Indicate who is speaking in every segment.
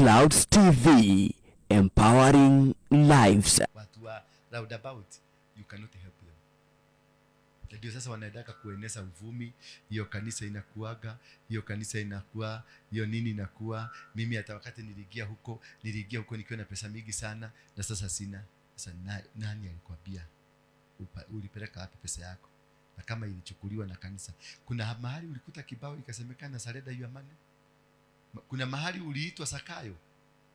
Speaker 1: Clouds TV, empowering lives.
Speaker 2: Watu wa roundabout, you cannot help them. Na ndio sasa wanaendaka kueneza uvumi, hiyo kanisa inakuaga, hiyo kanisa inakuwa, hiyo nini inakuwa. Mimi hata wakati niliingia huko, niliingia huko nikiwa na pesa mingi sana na sasa sina. Sasa nani alikwambia? Ulipeleka wapi pesa yako? Na kama ilichukuliwa na kanisa, kuna mahali ulikuta kibao ikasemekana surrender your money? Kuna mahali uliitwa Zakayo?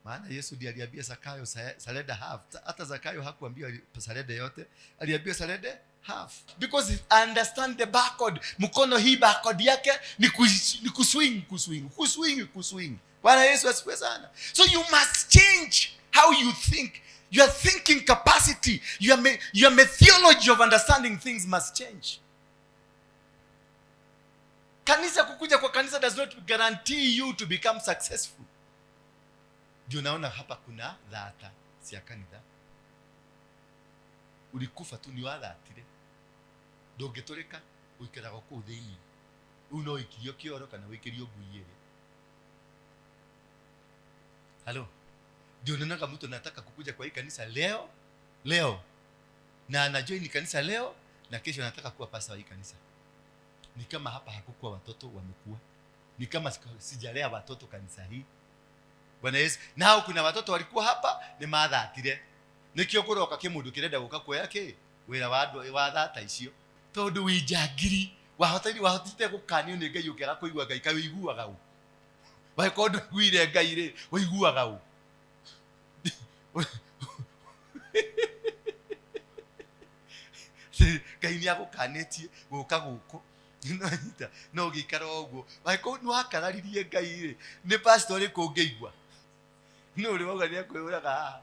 Speaker 2: Maana Yesu ndiye aliambia Zakayo surrender half. Hata Zakayo hakuambiwa surrender yote, aliambiwa surrender half. Because understand the barcode. Mkono hii barcode yake ni kuswing, kuswing, kuswing, kuswing. Bwana Yesu asifiwe sana. So you must change how you think. Your thinking capacity, your methodology of understanding things must change. Kanisa, kukuja kwa kanisa does not guarantee you to become successful. Ndio naona hapa kuna dhata cia kanitha. Ulikufa tu ni wathatire. Ndũngĩtũrĩka, ũikaraga kũu thĩinĩ. Rĩu no ũikirio kĩoro kana ũikĩrio ngui ĩrĩa. Halo. Ndio naona mtu anataka kukuja kwa hii kanisa leo, leo. Na anajoin kanisa leo na kesho anataka kuwa pastor wa hii kanisa. Ni kama hapa hakukuwa watoto wamekuwa. Ni kama sijalea watoto kanisa hii. Bwana Yesu. Nao kuna watoto walikuwa hapa ni mathatire. Nikio kuroka kimundu kirenda guka kuoya ki wira wa andu wa thata icio. Tondu wi njangiri wahotire wahotite gukanio ni Ngai ukiaga kuigua Ngai ka wiguaga u. Wangĩkorwo ndũiguire Ngai rĩ, ũiguaga ũ? Ngai nĩ agũkanĩtie gũka gũkũ. Nĩwanyita? No ũgĩikara o ũguo. Angĩkorwo nĩ wakararirie Ngai rĩ, nĩ pastor ũrĩkũ ũngĩigua? Nũ ũrĩ wauga nĩ ekwĩyũraga haha?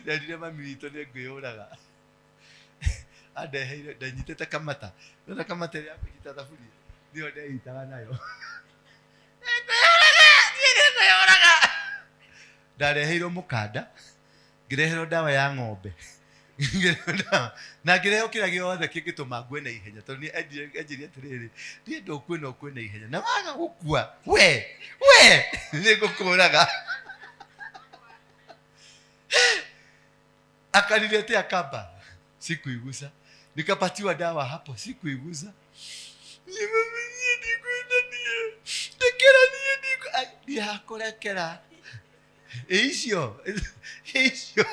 Speaker 2: Nderire mami witũ nĩ ngwĩyũraga. Andeheire, ndanyitĩte kamata. Nĩwona kamata ĩrĩa ya kũnyita thaburia? Nĩyo ndeitaga nayo. Nĩngwĩyũraga, niĩ nĩngwĩyũraga. Ndareheirwo mũkanda, ngĩreherwo ndawa ya ng'ombe. Ngĩreherwo ndawa. Na ngĩrehwo kĩrĩa gĩothe kĩngĩtũma ngue na ihenya. Tondũ niĩ enjirie atĩrĩrĩ, ndienda ũkue na ũkue na ihenya. Na waga gũkua, we, we, nĩngũkũraga. Akaniletea kamba, sikuigusa. Nikapatiwa dawa hapo, sikuigusa. Ndirakurekera. Icio, icio.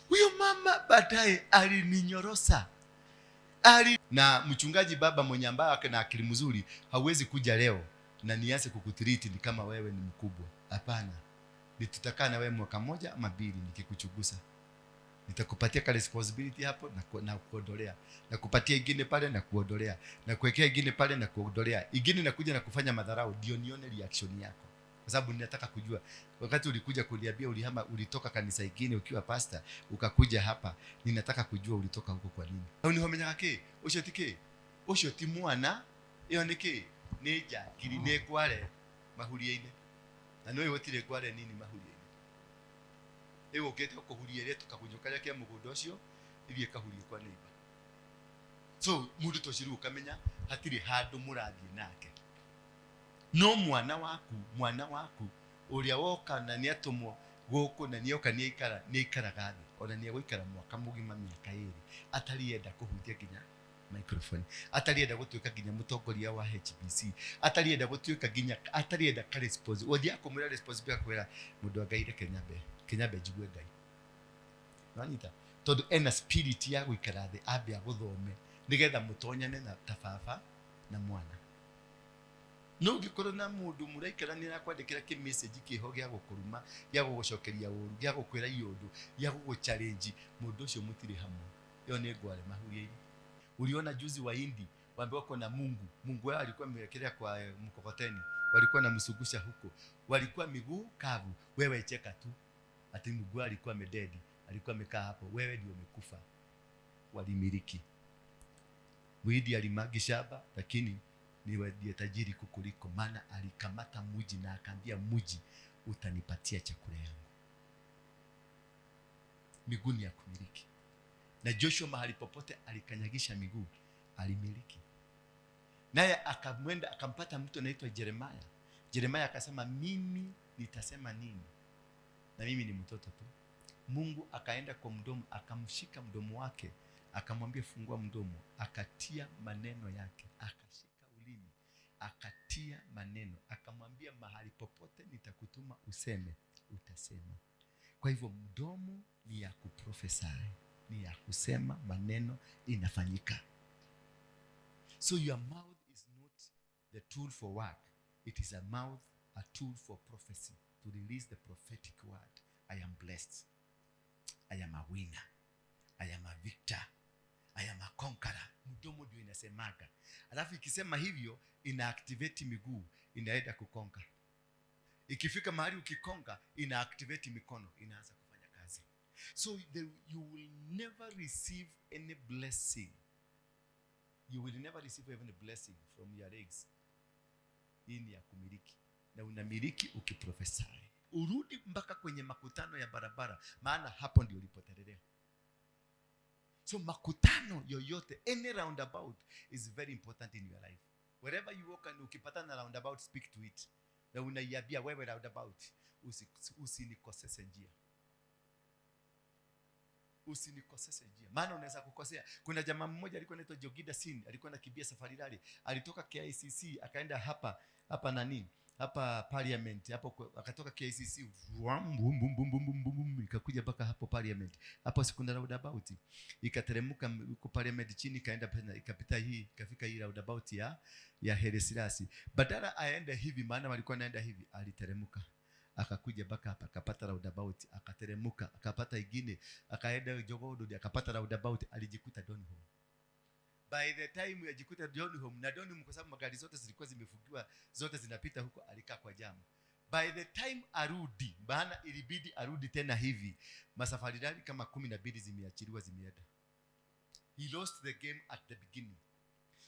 Speaker 2: Huyo mama baadaye alininyorosa. Ali na mchungaji baba mwenye ambaye na akili mzuri, hauwezi kuja leo na nianze kukutreat ni kama wewe ni mkubwa. Hapana. Nitutakaa na wewe mwaka mmoja ama mbili nikikuchunguza. Nitakupatia ka responsibility hapo na kuondolea. Na kupatia ingine pale na kuondolea. Na kuwekea ingine pale na kuondolea. Ingine nakuja na kufanya madharau ndio nione reaction yako. Kwa sababu ninataka kujua wakati ulikuja kuniambia ulihama, ulitoka kanisa ingine ukiwa pastor ukakuja hapa, ninataka kujua ulitoka huko kwa nini. Au ni homenyaga ki? Ucio ti ki? Ucio ti mwana? Iyo ni ki? Ni njangiri, ni ngware mahuria-inĩ. Na nĩ ũĩ gũtirĩ ngware nini mahuria-inĩ. Ĩgũkĩte kũhuria ĩrĩa tũkagunyũ karĩa ke mũgũnda ũcio, ĩthiĩ ĩkahurie kwa neighbor. So mũndũ ta ũcio rĩu ũkamenya hatirĩ handũ mũrathiĩ nake. No mwana waku, mwana waku ũrĩa woka na nĩatũmwo gũkũ na nĩoka nĩaikara, nĩaikaraga thĩ, ona nĩegũikara mwaka mũgima mĩaka ĩrĩ atarĩ enda kũhutia nginya microphone, atarĩ enda gũtuĩka nginya mũtongoria wa HBC, atarĩ enda gũtuĩka nginya, atarĩ enda ka response. Ũthiaga kũmwĩra responsibility akwĩra mũndũ wa Ngai reke nyambe, reke nyambe njigue Ngai. Nĩwanyita? Tondũ ena spirit ya gũikara thĩ ambe agũthome nĩgetha mũtonyane na ta baba na mwana. No ũngĩkorwo na mũndũ mũraikarania na kwandĩkĩra kĩ message kĩho gĩa gũkũruma, gĩa gũgũcokeria ũru, gĩa gũkwĩra iũndũ, gĩa gũgũ challenge, mũndũ ũcio mũtirĩ hamwe. Ĩyo nĩ ngware mahuria-inĩ. Uliona juzi wa Hindi waambiwa kuna Mungu. Mungu wao alikuwa amewekelea kwa mkokoteni, walikuwa wanamzungusha huko, walikuwa miguu kavu. Wewe cheka tu ati Mungu wao alikuwa amededi, alikuwa amekaa hapo, wewe ndio umekufa. Walimiliki. Muhindi alimagi shamba, lakini ni ndiye tajiri kukuliko, maana alikamata muji na akaambia muji, utanipatia chakula yangu. Miguu ni ya kumiliki. Na Joshua mahali popote alikanyagisha miguu, alimiliki. Naye akamwenda akampata mtu anaitwa Jeremiah. Jeremiah akasema, mimi nitasema nini? Na mimi ni mtoto tu. Mungu akaenda kwa mdomo, akamshika mdomo wake, akamwambia fungua mdomo, akatia maneno yake, akashika ulimi, akatia maneno, akamwambia mahali popote nitakutuma useme, utasema. Kwa hivyo mdomo ni ya kuprophesy, ni ya kusema maneno inafanyika. So your mouth is not the tool for work. It is a mouth, a tool for prophecy, to release the prophetic word. I am blessed. I am a winner. I am a victor. I am a conqueror. Mdomo ndio inasemaga. Alafu ikisema hivyo ina activate miguu, inaenda kuconquer. Ikifika mahali ukiconquer, ina activate mikono, inaanza kufanya kazi. So you will never receive any blessing. You will never receive any blessing from your legs. Hii ni ya kumiliki, na unamiliki ukiprophesy. Urudi mpaka kwenye makutano ya barabara, maana hapo ndio ulipotelelea. So makutano yoyote, any roundabout is very important in your life. Wherever you walk and ukipatana na roundabout, speak to it. Na unaiambia wewe roundabout, usinikosese njia. Usinikosese njia. Maana unaweza kukosea. Kuna jamaa mmoja alikuwa anaitwa Jogida Sin, alikuwa anakimbia safari rally. Alitoka KICC akaenda hapa, hapa nani? Hapa parliament, hapo akatoka KICC, bum, bum, bum, bum, bum, bum, bum, ikakuja mpaka hapo parliament. Hapo si kuna roundabout. Ikateremka huko parliament chini, ikaenda pena, ikapita hii, ikafika hii roundabout ya Haile Selassie. Badala aende hivi, maana walikuwa wanaenda hivi, aliteremka. Akakuja mpaka hapa, akapata roundabout, akateremka, akapata ingine, akaenda Jogoo Road, akapata roundabout, alijikuta Donholm. By the time yajikuta Donholm, na Donholm kwa sababu magari zote zilikuwa zimefungiwa, zote zinapita huko, alikaa kwa jam. By the time arudi, maana ilibidi arudi tena hivi, masafari rally kama 12 zimeachiliwa, zimeenda. He lost the game at the beginning.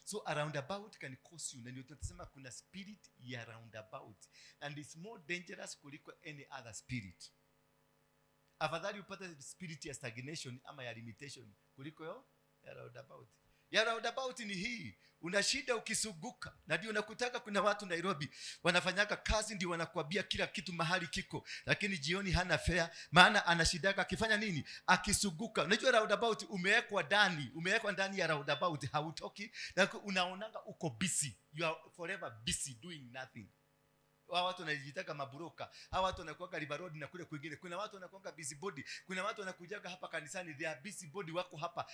Speaker 2: So a roundabout can cause you, na ndio tunasema kuna spirit ya roundabout, and it's more dangerous kuliko any other spirit. Afadhali upate spirit ya stagnation ama ya limitation kuliko ya roundabout. Ya roundabout ni hii, una shida ukisuguka. Na ndio unakutaka kuna watu Nairobi wanafanyaka kazi, ndio wanakuambia kila kitu mahali kiko, lakini jioni hana fare, maana anashidaka akifanya nini? Akisuguka. Unajua roundabout umewekwa ndani, umewekwa ndani ya roundabout, hautoki, na unaonanga uko busy. You are forever busy doing nothing. Hawa watu wanajitaka mabroker, hawa watu wanakuwa River Road na kule kwingine. Kuna watu wanakuwa busy body, kuna watu wanakujaga hapa kanisani, they are busy body, wako hapa,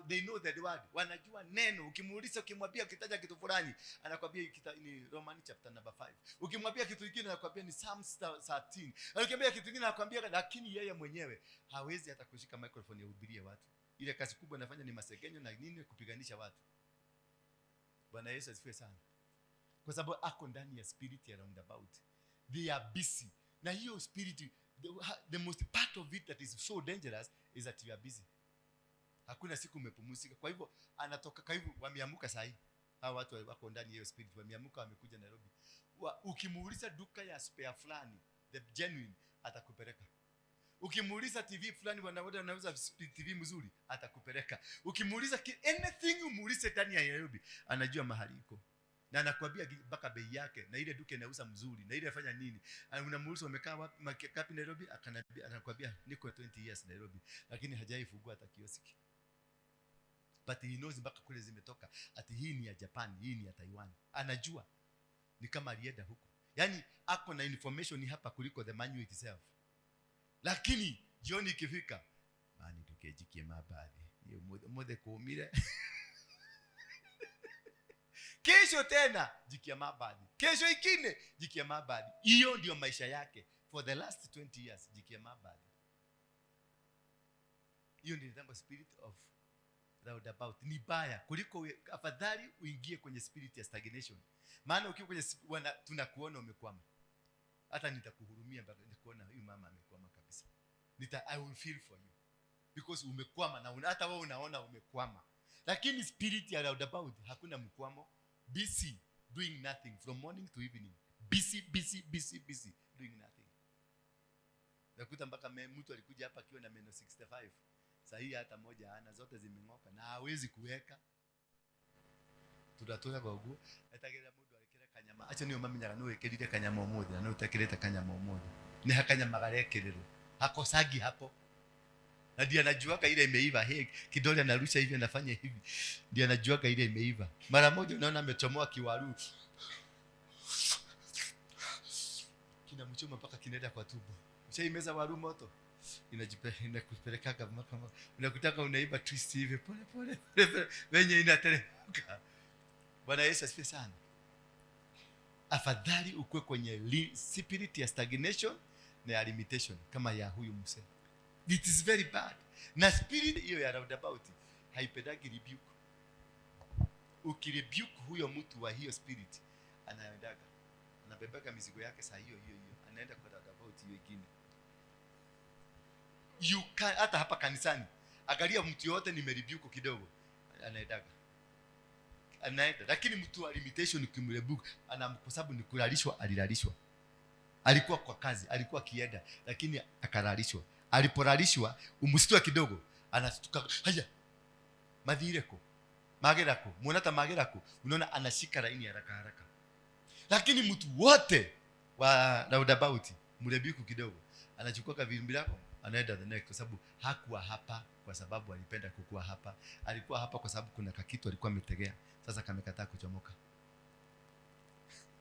Speaker 2: they know the word, wanajua neno. Ukimuuliza, ukimwambia, ukitaja kitu fulani, anakwambia ni Roman chapter number 5. Ukimwambia kitu kingine anakwambia ni Psalms 13. Ukimwambia kitu kingine anakwambia, lakini yeye mwenyewe hawezi hata kushika microphone ya hubirie watu. Ile kazi kubwa anafanya ni masegenyo na nini, kupiganisha watu. Bwana Yesu asifiwe sana. Kwa sababu ako ndani ya spirit ya roundabout. They are busy. Na hiyo spirit, the most part of it that is so dangerous is that you are busy. Hakuna siku umepumzika. Kwa hivyo anatoka, kwa hivyo wameamuka saa hii. Hawa watu wako ndani ya hiyo spirit, wameamuka, wamekuja Nairobi. Ukimuuliza duka ya spare fulani, the genuine, atakupeleka. Ukimuuliza TV fulani, wanauza TV mzuri, atakupeleka. Ukimuuliza anything umuulize ndani ya Nairobi, anajua mahali iko. Na anakuambia mpaka bei yake, na ile duka inauza mzuri, na ile afanya nini. Unamuuliza umekaa wapi, ngapi Nairobi, anakuambia niko 20 years Nairobi, lakini hajaifungua hata kioski. But he knows mpaka kule zimetoka, ati hii ni ya Japan, hii ni ya Taiwan. Anajua ni kama alienda huko. Yaani ako na information hapa kuliko the manual itself. Lakini jioni ikifika, mani tukejikie mabadhi. Hiyo mothe kuumire. Kesho tena jikia mabadhi. Kesho ingine jikia mabadhi. Hiyo ndio maisha yake for the last 20 years, jikia mabadhi. Hiyo ndio inaitwa spirit of roundabout. Ni baya kuliko afadhali uingie kwenye spirit ya stagnation. Maana ukiwa kwenye tunakuona umekwama. Hata nitakuhurumia mpaka nikuona huyu mama amekwama kabisa. I will feel for you. Because umekwama na hata wewe unaona umekwama. Lakini spirit ya roundabout hakuna mkwamo. Busy doing nothing from morning to evening. Busy, busy, busy, busy doing nothing. Nakuta mpaka mtu alikuja hapa akiwa na meno 65. Sasa hii hata moja hana, zote zimeng'oka na hawezi kuweka. Turatũraga ũguo etagĩrĩra mũndũ arekĩre kanyama. Acio nĩo mamenyaga nũ wĩkĩrire kanyama ũmũthĩ na nũ ũtekĩrĩte kanyama ũmũthĩ. Nĩ ha kanyama garekĩrĩrwo hakosangi hapo, na ndiye anajuaga ile imeiva. Hey, kidole anarusha hivi, anafanya hivi, ndiye anajuaga ile imeiva. Mara moja unaona amechomoa kiwaru, kinamchoma mpaka kinaenda kwa tumbo. Ushaimeza waru moto, inakupelekaga mpaka unakutaka unaiba twist hivi pole pole pole pole venye inateremka. Bwana Yesu asifiwe sana. Afadhali ukuwe kwenye spirit ya stagnation na ya limitation kama ya huyu mzee. It is very bad. Na spirit hiyo ya roundabout haipendagi rebuke. Ukirebuke huyo mtu wa hiyo spirit, anaendaga, anabebeka mizigo yake saa hiyo hiyo hiyo, anaenda kwa roundabout hiyo ingine. You can, hata hapa kanisani angalia mtu yote nimerebuke kidogo, anaendaga, anaenda. Lakini mtu wa limitation ukimrebuke, ana, kwa sababu ni kulalishwa, alilalishwa. Alikuwa kwa kazi, alikuwa akienda, lakini akalalishwa. Alipolalishwa, umshtue kidogo, anashtuka, haya mathireko magerako muona ta magerako, unaona anashika laini haraka haraka. Lakini mtu wote wa roundabout mrebuke kidogo, anachukua kavirimbi lako, anaenda the next, kwa sababu hakuwa hapa kwa sababu alipenda kukua hapa. Alikuwa hapa kwa sababu kuna kakitu alikuwa ametegea, sasa kamekataa kuchomoka,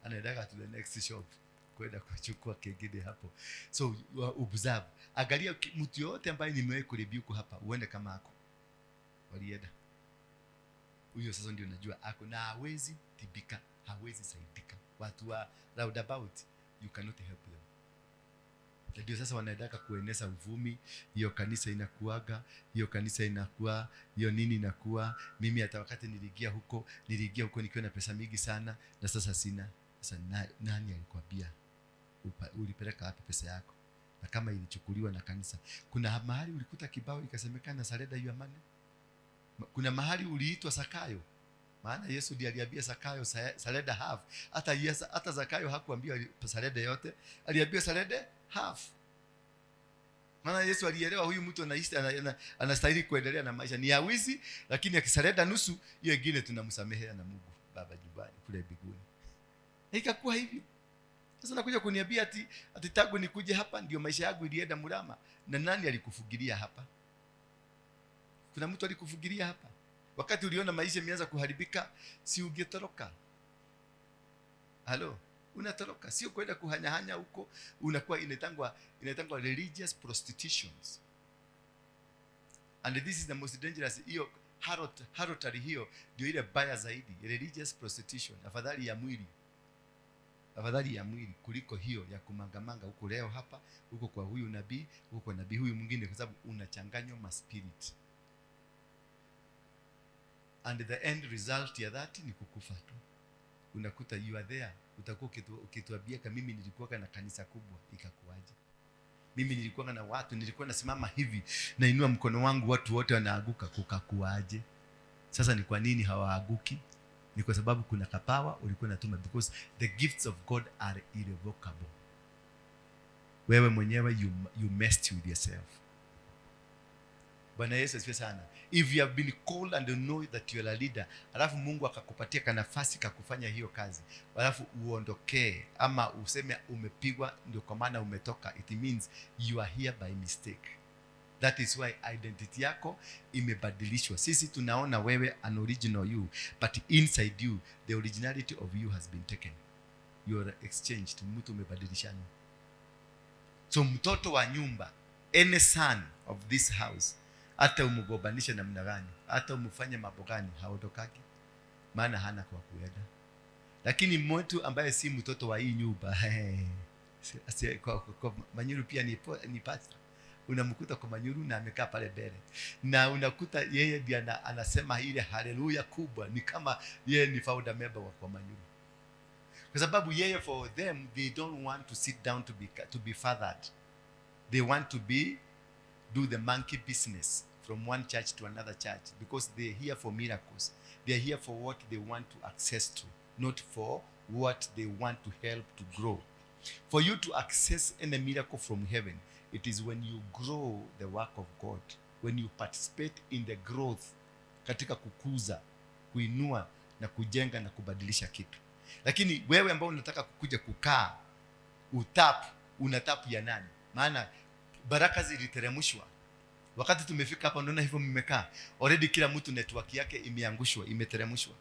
Speaker 2: anaendaga to the next shop kwenda kuchukua kingine hapo. So observe, angalia mtu yote ambaye nimewahi kurebuke hapa, uende kama ako walienda huyo, sasa ndio najua ako na hawezi tibika, hawezi saidika. Watu wa roundabout, you cannot help them. Na ndio sasa wanaendaka kueneza uvumi, hiyo kanisa inakuaga, hiyo kanisa inakuwa, hiyo nini inakuwa. Mimi hata wakati niliingia huko, niliingia huko nikiwa na pesa mingi sana, na sasa sina. Sasa nani alikwambia? Ulipeleka wapi pesa yako? Na kama ilichukuliwa na kanisa, kuna mahali ulikuta kibao ikasemekana surrender your money? Kuna mahali uliitwa Zakayo? Maana Yesu ndiye aliambia Zakayo surrender half. Hata Yesu, hata Zakayo hakuambiwa surrender yote, aliambiwa surrender half. Maana Yesu alielewa huyu mtu anastahili kuendelea na maisha, ni ya wizi, lakini akisurrender nusu, hiyo ingine tunamsamehea na Mungu Baba nyumbani kule mbinguni. Na ikakuwa hivyo. Sasa nakuja kuniambia ati tangu nikuje hapa ndio maisha yangu ilienda mrama. Na nani alikufugilia hapa? Kuna mtu alikufugilia hapa? Wakati uliona maisha imeanza kuharibika, si ungetoroka? Halo, unatoroka, sio kwenda kuhanyahanya huko, unakuwa inaitangwa religious prostitutions. And this is the most dangerous. Hiyo harlotry hiyo ndio ile baya zaidi, religious prostitution. Afadhali ya mwili. Afadhali ya mwili kuliko hiyo ya kumangamanga huko leo hapa, huko kwa huyu nabii, huko kwa nabii huyu mwingine, kwa sababu unachanganywa ma spirit. And the end result ya that ni kukufa tu. Unakuta you are there, utakuwa ukituambia kama mimi nilikuwa na kanisa kubwa, ikakuaje? Mimi nilikuwa na watu, nilikuwa nasimama hivi, nainua mkono wangu, watu wote wanaanguka, kukakuaje? Sasa ni kwa nini hawaaguki? Ni kwa sababu kuna kapawa ulikuwa unatuma, because the gifts of God are irrevocable. Wewe mwenyewe you messed with yourself. Bwana Yesu asifiwe sana. If you have been called and you know that you are a leader, alafu Mungu akakupatia kanafasi kakufanya hiyo kazi, alafu uondokee ama useme umepigwa ndio kwa maana umetoka, it means you are here by mistake. That is why identity yako imebadilishwa. Sisi tunaona wewe an original you, but inside you the originality of you has been taken. You are exchanged. Mtu umebadilishana. So mtoto wa nyumba, any son of this house, hata umgombanishe namna gani, hata umfanye mambo gani, haondokaki, maana hana kwa kuenda. Lakini mtu ambaye si mtoto wa hii nyumba, kwa Manyuru pia ni pastor. Unamkuta kwa Manyuru na amekaa pale mbele, na unakuta yeye ndiye anasema ile haleluya kubwa, ni kama yeye ni founder member wa kwa Manyuru, kwa sababu yeye, for them, they don't want to sit down to be fathered. They want to be do the monkey business from one church to another church, because they're here for miracles. They're here for what they want to access to, not for what they want to help to grow. For you to access any miracle from heaven, it is when you grow the work of God, when you participate in the growth, katika kukuza, kuinua na na kujenga na kubadilisha kitu. Lakini wewe ambao unataka kukuja kukaa utap, unatap ya nani? Maana baraka ziliteremshwa. Wakati tumefika hapa, unaona hivyo mmekaa already, kila mtu network yake imeangushwa, imeteremshwa.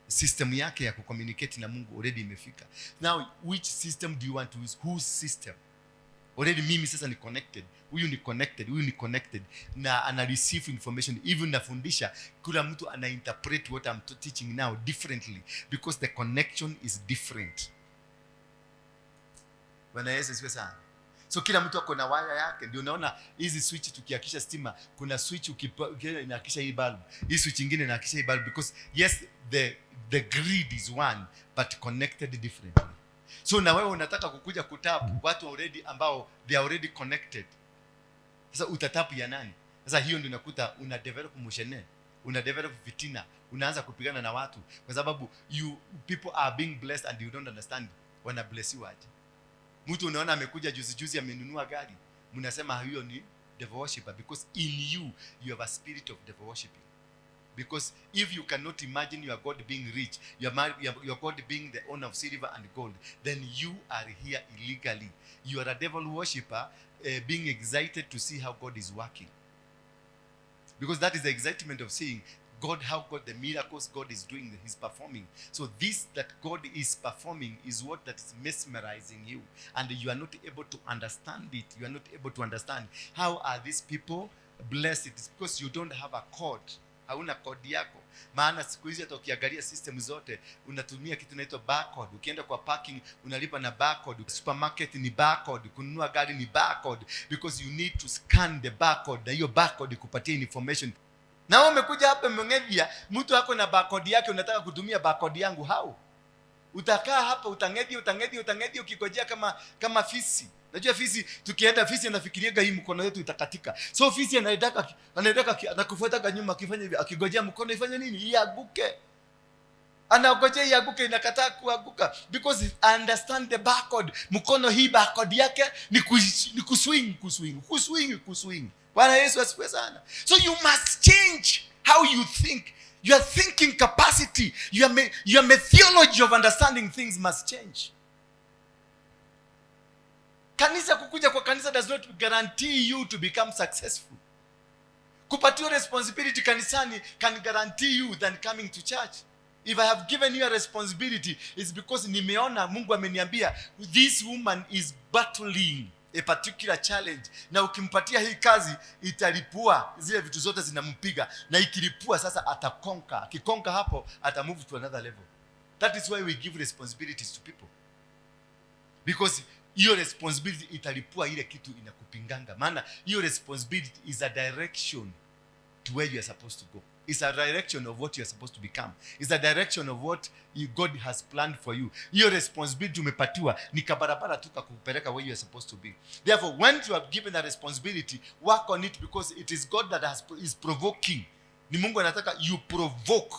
Speaker 2: System yake ya kucommunicate na Mungu already imefika. Now which system do you want to use? Whose system? Already mimi sasa ni connected, huyu ni connected, huyu ni connected, na ana receive information. Even nafundisha, kila mtu ana interpret what I'm teaching now differently because the connection is different. Bwana Yesu asifiwe sana. So kila mtu ako na waya yake. Ndio unaona hizi switch, tukiakisha stima, kuna switch inaakisha hii bulb, hii switch ingine inaakisha hii bulb, because yes, the grid is one but connected differently. So na wewe unataka kukuja kutap watu already ambao they are already connected. Sasa utatap ya nani? Sasa hiyo ndio unakuta una develop mushene, una develop fitina, unaanza kupigana na watu kwa sababu you people are being blessed and you don't understand wana blessiwa aje. Mtu unaona amekuja juzi juzi amenunua gari, mnasema hiyo ni devil worshipper, because in you you have a spirit of devil worshiping. Because if you cannot imagine your God being rich, your God being the owner of silver and gold, then you are here illegally. You are a devil worshipper, being excited to see how God is working. Because that is the excitement of seeing God, how God, the miracles God is doing, He's performing. So this that God is performing is what that is mesmerizing you. And you are not able to understand it. You are not able to understand how are these people blessed. It's because you don't have a code. Hauna code yako. Maana siku hizi hata ukiangalia system zote unatumia kitu inaitwa barcode. Ukienda kwa parking unalipa na barcode. Supermarket ni barcode. Kununua gari ni barcode, because you need to scan the barcode, na hiyo barcode ikupatie information. Na wewe umekuja hapa umeng'evya, mtu ako na barcode yake, unataka kutumia barcode yangu how? Utakaa hapa utang'evya, utang'evya, utang'evya ukigojea kama fisi. Najua fisi, tukienda fisi anafikiriaga hii mkono yetu itakatika. So fisi anaendaka anakufuataga nyuma akifanya hivi, akigojea mkono ifanye nini? Ianguke. Anagojea ianguke, inakataa kuanguka because understand the barcode. Mkono hii barcode yake ni kuswing, kuswing, kuswing, kuswing. Bwana Yesu asifiwe sana. So you must change how you think. Your thinking capacity, your methodology of understanding things must change. Kanisa, kukuja kwa kanisa does not guarantee you to become successful. Kupatiwa responsibility kanisani can guarantee you than coming to church. If I have given you a responsibility, it's because nimeona Mungu ameniambia this woman is battling a particular challenge, na ukimpatia hii kazi italipua zile vitu zote zinampiga, na ikilipua sasa atakonka. Akikonka hapo ata move to another level. That is why we give responsibilities to people, because hiyo responsibility italipua ile kitu inakupinganga. Maana hiyo responsibility is a direction to where you are supposed to go. It's a direction of what you are supposed to become. It's a direction of what God has planned for you. Hiyo responsibility umepatiwa ni kabarabara tu kakupeleka where you are supposed to be. Therefore, when you have given a responsibility, work on it, because it is God that is provoking. Ni Mungu anataka you provoke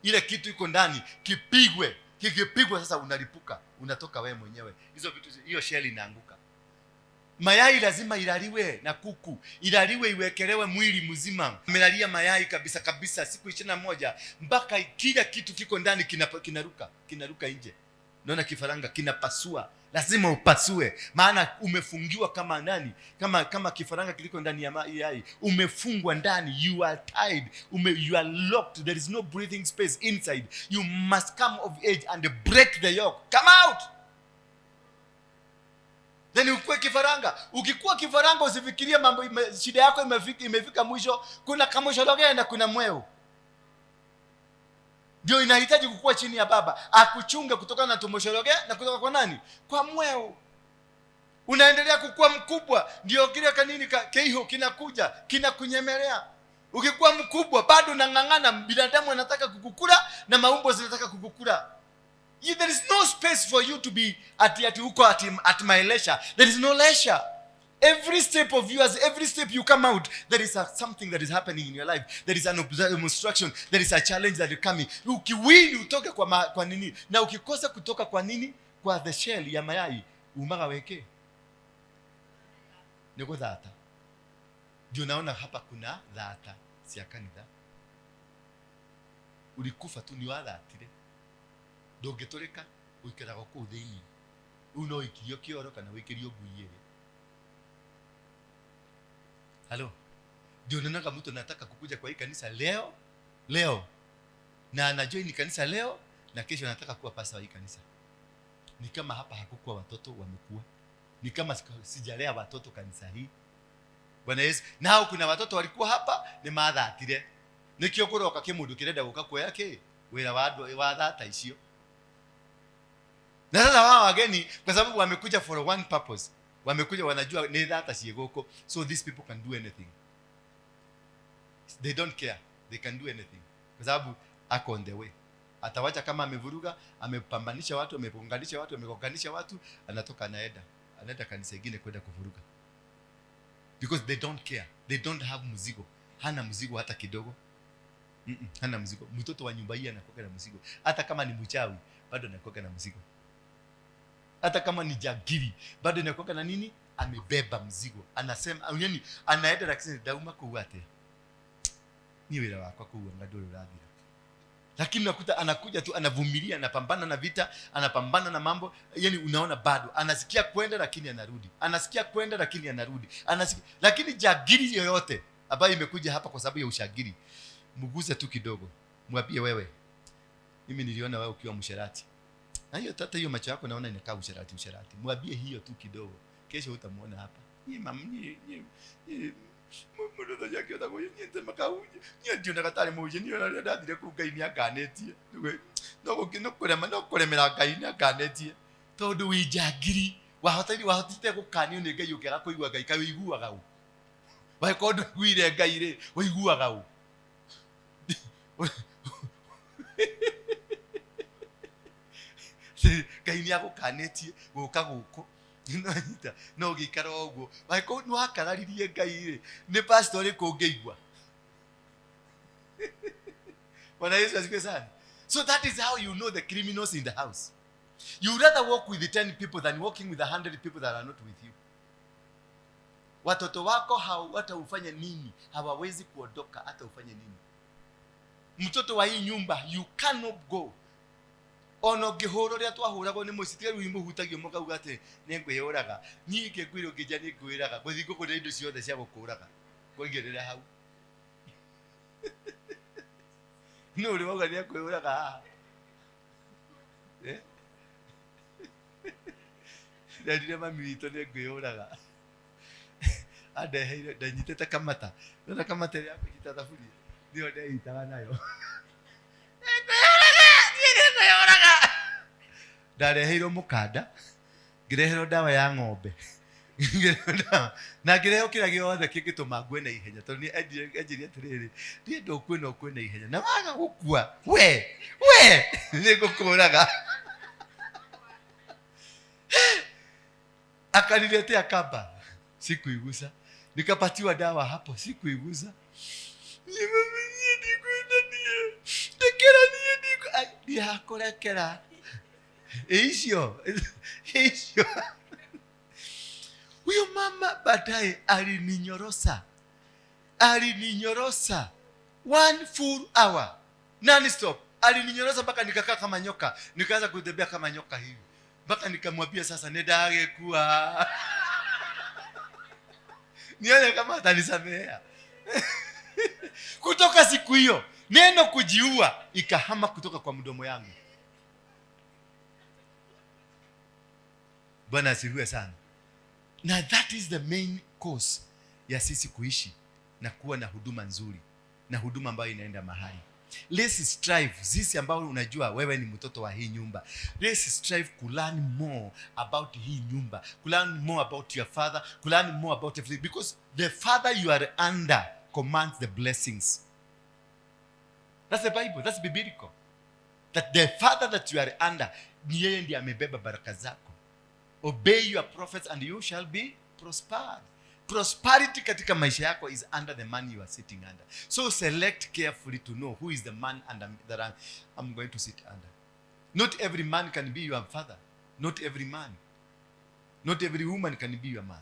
Speaker 2: ile kitu iko ndani kipigwe. Kikipigwa sasa unalipuka, unatoka wewe mwenyewe. Hizo vitu, hiyo shell inaanguka. Mayai lazima ilaliwe na kuku, ilaliwe iwekelewe mwili mzima. Amelalia mayai kabisa kabisa siku 21 mpaka kila kitu kiko ndani kinaruka, kinaruka nje. Naona kifaranga kinapasua, lazima upasue, maana umefungiwa kama nani? Kama kifaranga kiliko ndani ya mayai, umefungwa ndani, you are tied, you are locked, there is no breathing space inside. You must come of age and break the yoke. Come out. Then ukue kifaranga. Ukikuwa kifaranga usifikirie mambo shida yako imefika mwisho. Kuna kamoshologe na kuna mweu. Ndio inahitaji kukua chini ya baba akuchunge kutokana na tumoshologe na kutoka kwa nani? Kwa mweu. Unaendelea kukua mkubwa, ndio kile kanini keiho kinakuja, kinakunyemelea. Ukikuwa mkubwa bado unang'ang'ana, binadamu anataka kukukula na maumbo zinataka kukukula. There is no space for you to be at huko at my leisure. There is no leisure. Every step of yours, every step you come out, there is something that is happening in your life. There is an obstruction. There is a challenge that is coming. Ukiwin utoke kwa nini? Na ukikosa kutoka kwa nini? Kwa the shell ya mayai, umaga weke. Niko dhata. Ndio naona hapa kuna dhata. Si kanitha. Ulikufa tu, ni wathatire. Ndũngĩtũrĩka, ũikaraga kũu thĩinĩ. Rĩu no ũikirio kĩoro kana ũikĩrio ngui ĩrĩ. Halo, ndio naonaga mtu anataka kukuja kwa hii kanisa leo leo, na anajoin kanisa leo na kesho anataka kuwa pasta wa hii kanisa. Ni kama hapa hakukuwa watoto wamekuwa, ni kama sijalea watoto kanisa hii. Bwana Yesu. Nao kuna watoto walikuwa hapa ni mathatire, nikio kuroka kimundu kirenda guka kuoya ki wira wa andu wa thata icio. Na sasa wao wageni, kwa sababu wamekuja for one purpose, wamekuja wanajua ni thata ciĩ gũkũ, so these people can do anything, they don't care, they can do anything, kwa sababu ako on the way. Atawacha kama amevuruga, amepambanisha watu, amepunganisha watu, amegonganisha watu, anatoka anaenda kanisa ingine kwenda kuvuruga, because they don't care, they don't have mzigo. Hana mzigo hata kidogo. Hana mzigo. Mtoto wa nyumba hii anakuwa na mzigo, hata kama ni mchawi bado anakuwa na mzigo, hata kama ni jagiri bado anakuwa na nini, amebeba mzigo. Anasema yani anaenda, lakini dauma kuu atia ni wira wakwa kuu anga nduri urathira. Lakini unakuta anakuja tu, anavumilia, anapambana na vita, anapambana na mambo, yani unaona bado anasikia kwenda lakini anarudi, anasikia kwenda lakini anarudi, anasikia. Lakini jagiri yoyote ambayo imekuja hapa kwa sababu ya ushagiri, mguse tu kidogo, mwambie wewe, mimi niliona wewe ukiwa msherati, na hiyo tata, hiyo macho yako naona inakaa usherati usherati. Mwambie hiyo tu kidogo, kesho utamuona hapa. Ni mam ni ni mũndũ ũcio akĩhota kũnyita makahunjia. Niĩ ndionaga tarĩ mũhunjia, niĩ ona rĩrĩa ndathire kũu Ngai nĩanganĩtie. No kũremera Ngai nĩanganĩtie. Tondũ wĩ njangiri, wahotire gũkanio nĩ Ngai ũkĩaga kũigua Ngai, kaĩ ũiguaga ũ? Wangĩkorwo ndũiguire Ngai rĩ, ũiguaga ũ? Ngai nĩagũkanĩtie gũka gũkũ. Nĩwanyita? No ũgĩikara o ũguo. Angĩkorwo nĩwakararirie Ngai rĩ, nĩ pastor ũrĩkũ ũngĩigua? Bwana Yesu asifiwe sana. So that is how you know the criminals in the house. You rather walk with the 10 people than walking with 100 people that are not with you. Watoto wako hata ufanye nini, hawawezi kuondoka hata ufanye nini. Mtoto wa hii nyumba, you cannot go. Ona ũngĩhũrwo ũrĩa twahũragwo nĩ mũciĩ, tiga rĩu mũhutagio mũkauga atĩ nĩ ngwĩyũraga. Niĩ ingĩngwĩra ũngĩnja nĩ ngwĩraga, ngũthiĩ ngũgũre indo ciothe cia gũkũraga, ngũigĩrĩre hau. Nũ ũrĩ wauga nĩ ekwĩyũraga haha? Nderire mami witũ nĩ ngwĩyũraga. Andeheire, ndanyitĩte kamata. Nĩwona kamata ĩrĩa ya kũnyita thaburia? Nĩyo ndeitaga nayo. Ndareheirwo mũkanda, ngĩreherwo ndawa ya ng'ombe, na ngĩrehwo kĩrĩa gĩothe kĩngĩtũma ngue na ihenya, tondũ nĩ enjirie atĩrĩrĩ, ndienda ũkue na ũkue na ihenya, na waga gũkua we nĩ ngũkũraga. Akaniletea kamba, sikuigusa. Nikapatiwa dawa hapo, sikuigusa. Ndiakũrekera icio icio. Huyo mama baadaye alininyorosa, alininyorosa 1 full hour non stop. Alininyorosa mpaka nikakaa kama nyoka, nikaanza kutembea kama nyoka hivi, mpaka nikamwambia sasa nindagĩkua, nione kama atanisamehea. Kutoka siku hiyo neno kujiua ikahama kutoka kwa mdomo yangu. Bwana asifiwe sana. Na that is the main cause ya sisi kuishi na kuwa na huduma nzuri na huduma ambayo inaenda mahali. Let's strive, sisi ambao unajua wewe ni mtoto wa hii nyumba, let's strive to learn more about hii nyumba, to learn more about your father, to learn more about everything, because the father you are under commands the blessings. That's the Bible, that's biblical. That the father that you are under, ni yeye ndiye amebeba baraka zako. Obey your prophets and you shall be prospered. Prosperity katika maisha yako is under the man you are sitting under. So select carefully to know who is the man under that I'm going to sit under. Not every man can be your father. Not every man. Not every woman can be your mother.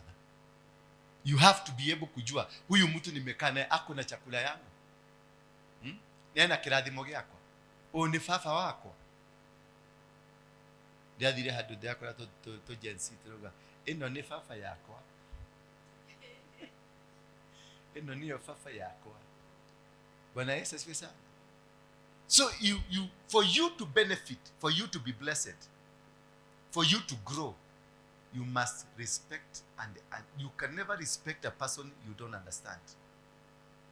Speaker 2: You have to be able kujua huyu mtu nimekaa naye ako na chakula yangu. Nena kirathimo gĩakwa. Ũyũ nĩ baba wakwa. Ndĩrathire handũ ndĩrakora tũ Gen Z tũrauga ĩno nĩ baba yakwa, ĩno nĩyo baba yakwa. Bwana Yesu asifiwe sana. So you for you to benefit, for you to be blessed, for you to grow, you must respect, and you can never respect a person you don't understand.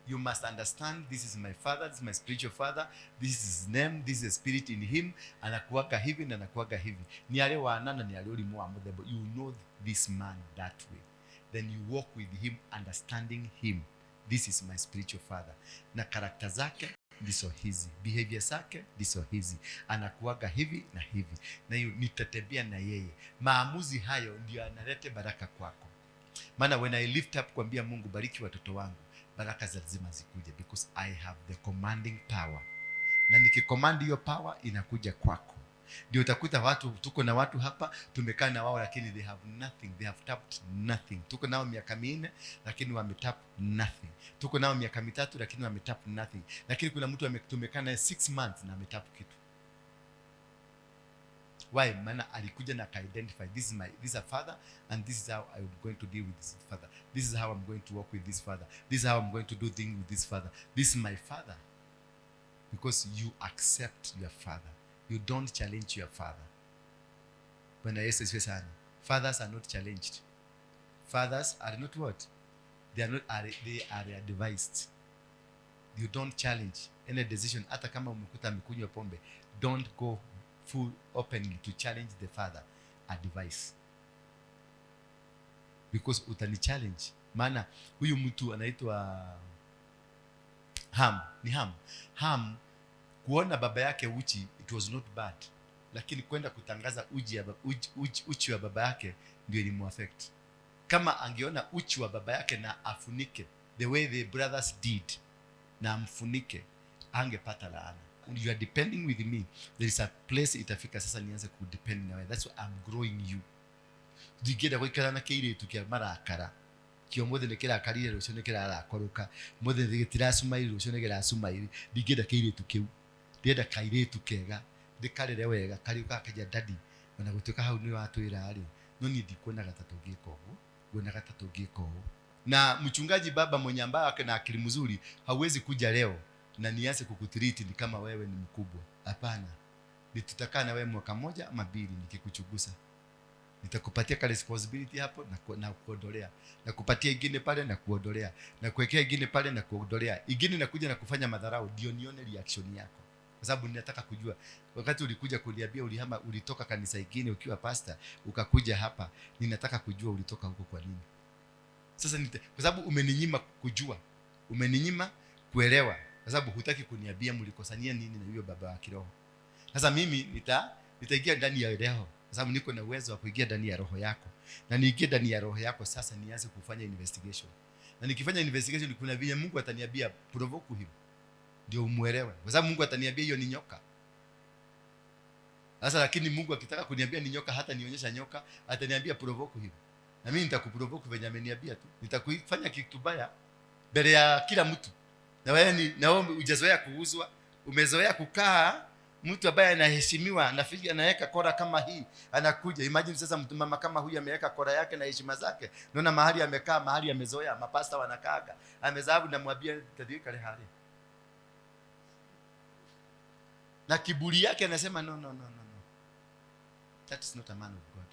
Speaker 2: You must understand, this is my father, this is my spiritual father, this is his name, this is the spirit in him, anakuaga hivi na anakuaga hivi. Ni ale wana na ni ale ulimu wa muthemba. You know this man that way. Then you walk with him, understanding him. This is my spiritual father. Na karakta zake ndizo hizi, behavior zake ndizo hizi, anakuaga hivi na hivi, na hiyo nitatembea na yeye. Maamuzi hayo ndio analete baraka kwako. Maana when I lift up kuambia Mungu bariki watoto wangu, baraka lazima zikuje, because I have the commanding power. Na nikicommand hiyo power inakuja kwako. Ndio utakuta watu, tuko na watu hapa tumekaa na wao, lakini they have nothing, they have tapped nothing. Tuko nao miaka 4 lakini wametap nothing. Tuko nao miaka 3 lakini wametap nothing. Lakini kuna mtu tumekaa naye 6 months na ametap kitu. Why? Maana alikuja na identify, this is a father, and this is how I'm going to deal with this father. This is how I'm going to work with this father. This is how I'm going to do things with this father. This is my father. Because you accept your father. You don't challenge your father. Bwana Yesu asifiwe sana. Fathers are not challenged. Fathers are not what? They are not, they are advised. You don't challenge any decision. Hata kama umekuta amekunywa pombe, don't go full openly to challenge the father. Advice. Because utani challenge. Maana huyu mtu anaitwa Ham, ni Ham. Ham kuona baba yake uchi, it was not bad. Lakini kwenda kutangaza uchi wa baba yake ndio ilimuaffect. Kama angeona uchi wa baba yake na afunike the way the brothers did, na amfunike, angepata laana. You are depending with me. There is a place itafika sasa nianze kudepend na wewe. That's why I'm growing you. Ndingĩenda gũikara na kĩirĩtu kĩa marakara. Kĩo mũthĩ nĩ kĩrakarire, rũciũ nĩ kĩrarakũrũka. Mũthĩ gĩtiracumairi, rũciũ nĩ kĩracumairi. Ndingĩenda kĩirĩtu kĩu. Ndĩrenda kairĩtu kega, ndĩkarere wega, karĩũkaga kaja daddy, ona gũtuĩka hau nĩ watwĩra rĩ, no niĩ ndikuonaga ta tũngĩka ũguo, nguonaga ta tũngĩka ũũ. Na mchungaji baba mwenye ambaye na akili mzuri hauwezi kuja leo na nianze kukutreat ni kama wewe ni mkubwa. Hapana. Nitutakaa na wewe mwaka 1 ama 2 nikikuchugusa. Nitakupatia ka responsibility hapo na kuondolea. Na kupatia ingine pale na kuondolea. Na kuwekea ingine pale na kuondolea. Ingine nakuja na kufanya madharau ndio nione reaction yako. Kwa sababu ninataka kujua wakati ulikuja kuniambia ulihama, ulitoka kanisa ingine ukiwa pastor ukakuja hapa, ninataka kujua ulitoka huko kwa nini. Sasa kwa sababu umeninyima kujua, umeninyima kuelewa, kwa sababu hutaki kuniambia mlikosania nini na huyo baba wa kiroho. Sasa mimi nitaingia ndani ya roho, kwa sababu niko na uwezo wa kuingia ndani ya roho yako. Na niingie ndani ya roho yako sasa nianze kufanya investigation. Na nikifanya investigation kuna vile Mungu ataniambia provoke him. Ndio umuelewe. Kwa sababu Mungu ataniambia hiyo ni nyoka. Sasa lakini Mungu akitaka kuniambia ni nyoka, hata nionyesha nyoka, ataniambia provoke him. Na mimi nitakuprovoke venye ameniambia tu. Nitakufanya kitu baya mbele ya kila mtu. Na wewe ni na wewe hujazoea kuuzwa, umezoea kukaa mtu ambaye anaheshimiwa, anafikia anaweka kora kama hii, anakuja. Imagine sasa mtu mama kama huyu ameweka kora yake na heshima zake. Naona mahali amekaa, mahali amezoea, mapasta wanakaaga. Amezabu na mwambia tadhika kale hali. Na kiburi yake anasema no no no no no. That is not a man of God.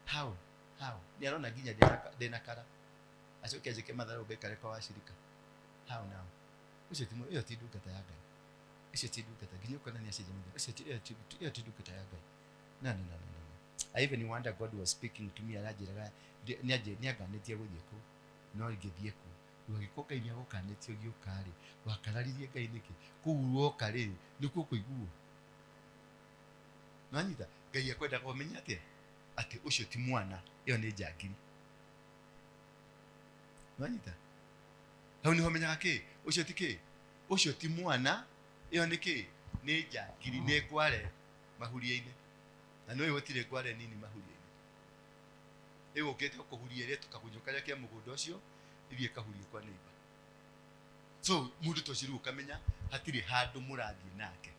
Speaker 2: How? How? Ni arona ginya ndena kara. Acoke ajike madharau bekare kwa washirika. How now? Ucio ti iyo ti ndungata ya Ngai. Icio ti ndungata nginya ukona ni acenjia mũthemba. Icio ti iyo ti ndungata ya Ngai. No no no no no. I even wonder God was speaking to me aranjĩraga nĩanganĩtie gũthiĩ kũu. No ingĩthiĩ kũu. Ũgĩkorwo Ngai nĩagũkanĩtie ũgĩũka rĩ, wakararirie Ngai nĩkĩ? Kũu woka rĩ, nĩkuo kũiguo. Nĩwanyita? Ngai akwendaga ũmenye atĩa? Atĩ ũcio ti mwana, ĩyo nĩ njangiri. Nĩwanyita? Hau nĩho ũmenyaga kĩ? Ũcio ti kĩ? Ũcio ti mwana, ĩyo nĩ kĩ? Nĩ njangiri, nĩ ngware mahuria-inĩ. Na nĩũĩ gũtirĩ ngware nini mahuria-inĩ. Ĩgũkĩte kũhuria ĩrĩa tũkagunyũ karĩa ke mũgũnda ũcio, ithiĩ kahurie kwa neighbor. So mũndũ ta ũcio rĩu ũkamenya hatirĩ handũ mũrathiĩ nake.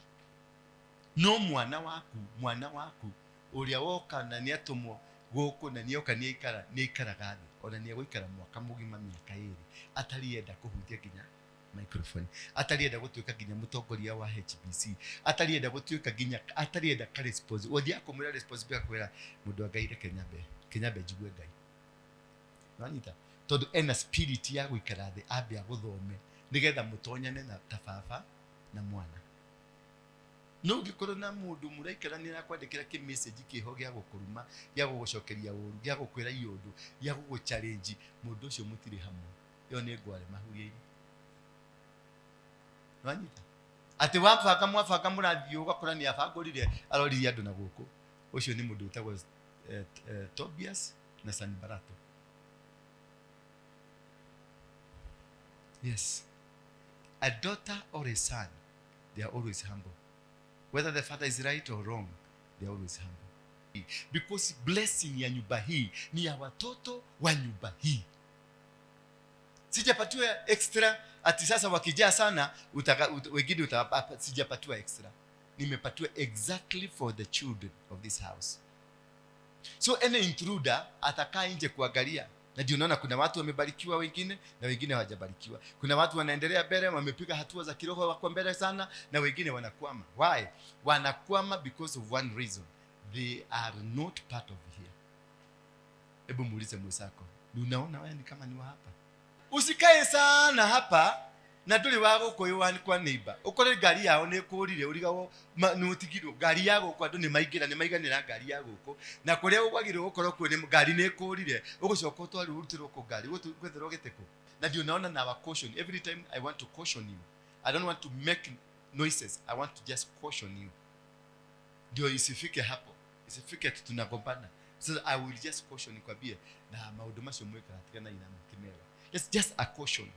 Speaker 2: No mwana waku, mwana waku ũrĩa woka na nĩ atũmwo gũkũ na nĩoka nĩaikara, nĩaikaraga thĩ, ona nĩegũikara mwaka mũgima mĩaka ĩrĩ atarienda kũhutia nginya microphone, atarienda gũtuĩka nginya mũtongoria wa HBC, atarienda gũtuĩka nginya, atarienda ka response. Ũthiaga kũmwĩra responsibility akwĩra mũndũ wa Ngai reke nyambe, nyambe njigue Ngai. Nĩwanyita? Tondũ ena spirit ya gũikara thĩ ambe agũthome nĩgetha mũtonyane na ta baba na mwana. No ũngĩkorwo na mũndũ mũraikarania na kwandĩkĩra kĩ message kĩho gĩa gũkũruma, gĩa gũgũcokeria ũru, gĩa gũkwĩra iũndũ, gĩa gũgũ challenge, mũndũ ũcio mũtirĩ hamwe. Ĩyo nĩ ngware mahuria-inĩ. Nĩwanyita? Atĩ wabanga mwabanga mũrathiĩ ũgakora nĩ abangũrire aroririe andũ na gũkũ. Ũcio nĩ mũndũ wĩtagwo Tobias na Sanbalato. Yes. A daughter or a son, they are always humble. Whether the father is right or wrong, they are always humble. Because blessing ya nyumba hii ni ya watoto wa nyumba hii. Sijapatiwa extra ati sasa wakijaa sana wengine sijapatiwa extra. Nimepatiwa exactly for the children of this house. So any intruder atakaa nje kuangalia. Na ndio unaona kuna watu wamebarikiwa wengine na wengine hawajabarikiwa. Kuna watu wanaendelea mbele, wamepiga hatua za kiroho wako mbele sana, na wengine wanakwama. Why? Wanakwama because of one reason. They are not part of here. Hebu muulize mwenzako, unaona wewe ni kama ni wa hapa? Usikae sana hapa na nduri wa gũkũ wa kwa neighbor. Ukore ngari yao nĩ ĩkũrire, ũrigagwo nĩ ũtigirwo. Ngari ya gũkũ andũ nĩ maingĩra, nĩ maiganĩra ngari ya gũkũ. Na kũrĩa ũkwagĩrĩirwo gũkorwo kuo nĩ ngari nĩ ĩkũrire, ũgũcoka ũtwarwo ũrutĩrwo kũ ngari, gwetherwo gĩtĩ kũ. Na ndio unaona na wa caution. Every time I want to caution you. I don't want to make noises. I want to just caution you. Ndio isifike hapo. Isifike ati tunagombana. So I will just caution nikwambie na maũndũ macio mwĩkaga tigana na mtimera. It's just a caution.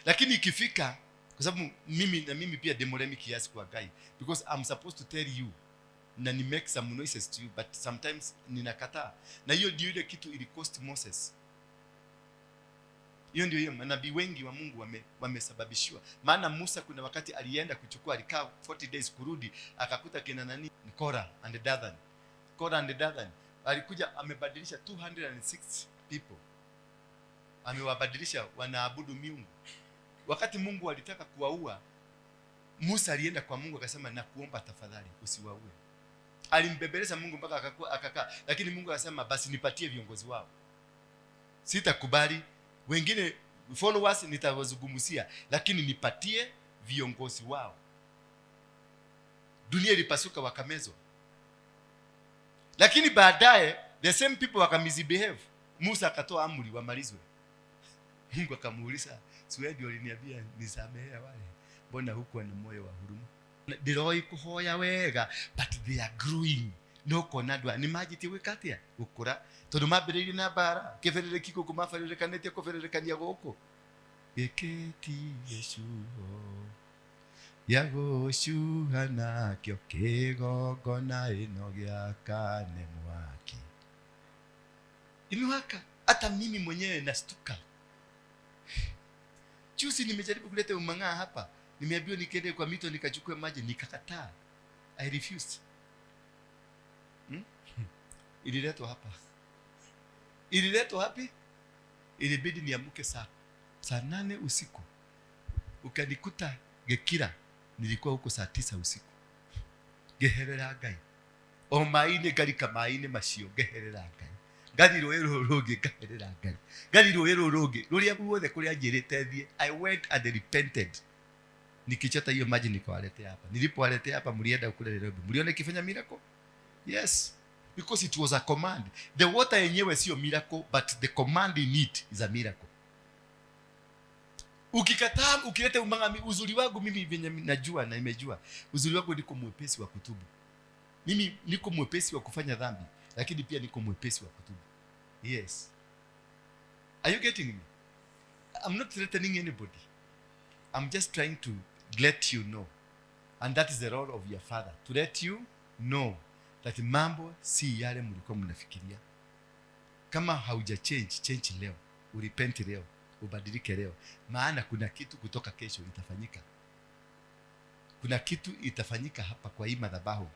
Speaker 2: Lakini ikifika, kwa sababu mimi na mimi pia demoremi kiasi kwa Ngai, because I'm supposed to tell you na ni make some noises to you, but sometimes ninakataa. Na hiyo ndio ile kitu ili cost Moses. Hiyo ndio hiyo manabii wengi wa Mungu wamesababishiwa. Maana Musa kuna wakati alienda kuchukua, alikaa 40 days kurudi, akakuta kina nani? Korah and Dathan. Korah and Dathan alikuja amebadilisha 206 people. Amewabadilisha wanaabudu miungu. Wakati Mungu alitaka kuwaua, Musa alienda kwa Mungu akasema, nakuomba tafadhali usiwaue. Alimbembeleza Mungu mpaka akakaa, lakini Mungu akasema basi nipatie viongozi wao. Sitakubali wengine followers nitawazungumzia, lakini nipatie viongozi wao. Dunia ilipasuka wakamezwa. Lakini baadaye the same people wakamisbehave. Musa akatoa amri wamalizwe. Mungu akamuuliza, si wewe ndio uliniambia nisamehe wale? Mbona hukuwa na moyo wa huruma? Ndiroi kuhoya wega, but they are growing. No kona ndwa ni manjitie gwĩka atĩa? Gũkũra. Tondũ mambĩrĩirie na mbara, kĩbĩrĩrĩki gũkũ mabarĩrĩkanĩtie kũbĩrĩrĩkania gũkũ. Gĩkĩ ti gĩcuho gĩa gũcuha nakĩo kĩgongona ĩno gĩakane mwaki. Imewaka. Hata mimi mwenyewe nastuka. Juzi nimejaribu kuleta umang'aa hapa. Nimeambiwa nikiende kwa mito nikachukue maji, nikakataa. I refused. Ililetwa hapa. Ililetwa wapi? Ilibidi niamke saa 8 usiku. Ukanikuta Gekira, nilikuwa huko saa 9 usiku. Ngeherera Ngai. O maine ngarika maine macio ngeherera Ngai. Ngathi rũĩ rũrũ rũngĩ ngaherera Ngai. Ngathi rũĩ rũrũ rũngĩ, rũrĩa guothe kũrĩa anjĩrĩte thiĩ. I went and repented. Nikichota hiyo maji nikawaletea hapa. Nilipowaletea hapa mlienda kule Nairobi. Mliona ikifanya miracle? Yes. Because it was a command. The water yenyewe sio miracle, but the command in it is a miracle. Ukikataa, ukileta umangami, uzuri wangu mimi venye najua na nimejua, uzuri wangu niko mwepesi wa kutubu. Mimi niko mwepesi wa kufanya dhambi, lakini pia niko mwepesi wa kutubu. Yes. Are you getting me? I'm not threatening anybody. I'm just trying to let you know. And that is the role of your father, to let you know that mambo si yale mlikuwa mnafikiria. Kama hauja change, change leo. Urepent leo. Ubadilike leo. Maana kuna kitu kutoka kesho itafanyika. Kuna kitu itafanyika hapa kwa hii madhabahu,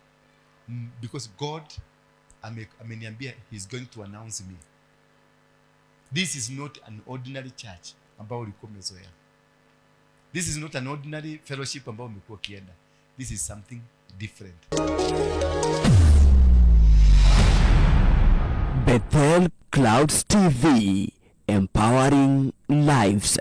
Speaker 2: because God ameniambia he's going to announce me. This is not an ordinary church ambao ulikuwa umezoea. This is not an ordinary fellowship ambao umekuwa ukienda. This is something different.
Speaker 1: Bethel Clouds TV, empowering lives.